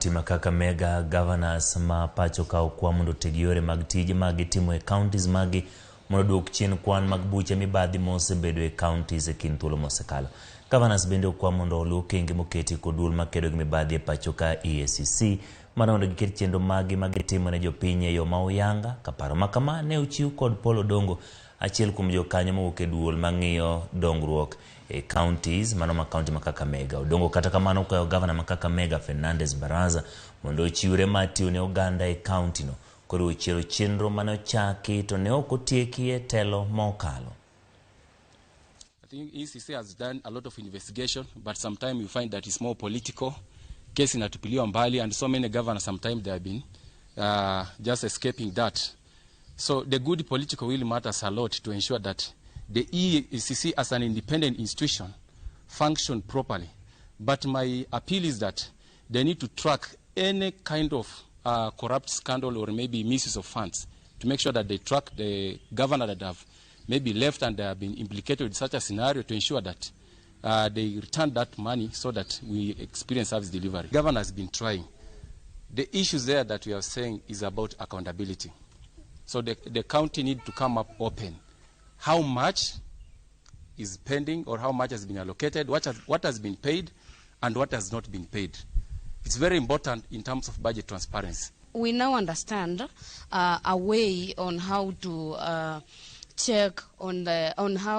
Tima Kakamega governors ma pacho ka okwa mondo oteg yore mag tije ma gitimo e counties magi mondo oduok chien kwan mag buche mibadhi mosebedo e counties e kind thuolo mosekalo. Governors bende okwa mondo oluw okenge moketi kod duol makedo gi mibadhi e pacho ka EACC mar mondo giket chenro magi ma gitimo ne jopiny e yo ma oyanga. Ka paro ma kama ne ochiw kod Paul Odongo, achiel kuom jokanyo mowuok e duol mang'iyo dongruok e counties mano ma county ma Kakamega. Odongo kata kamano okwayo gavana ma Kakamega Fernandes Baraza mondo ochiwre mar tiyo ne oganda e county no koriwo chiero chenro mane ochaki to ne ok otieki e telo mokalo. I think EACC has done a lot of investigation, but sometimes you find that it's more political. Kesi inatupiliwa mbali, and so many governors sometimes they have been just escaping that. So the good political will matters a lot to ensure that the EACC as an independent institution function properly. But my appeal is that they need to track any kind of corrupt scandal or maybe misuse of funds to make sure that they track the governor that have maybe left and they have been implicated with such a scenario to ensure that they return that money so that we experience service delivery. Governor has been trying. The issues there that we are saying is about accountability. So the county need to come up open. How much is pending or how much has been allocated, what has been paid and what has not been paid. It's very important in terms of budget transparency. We now understand a way on how to check on how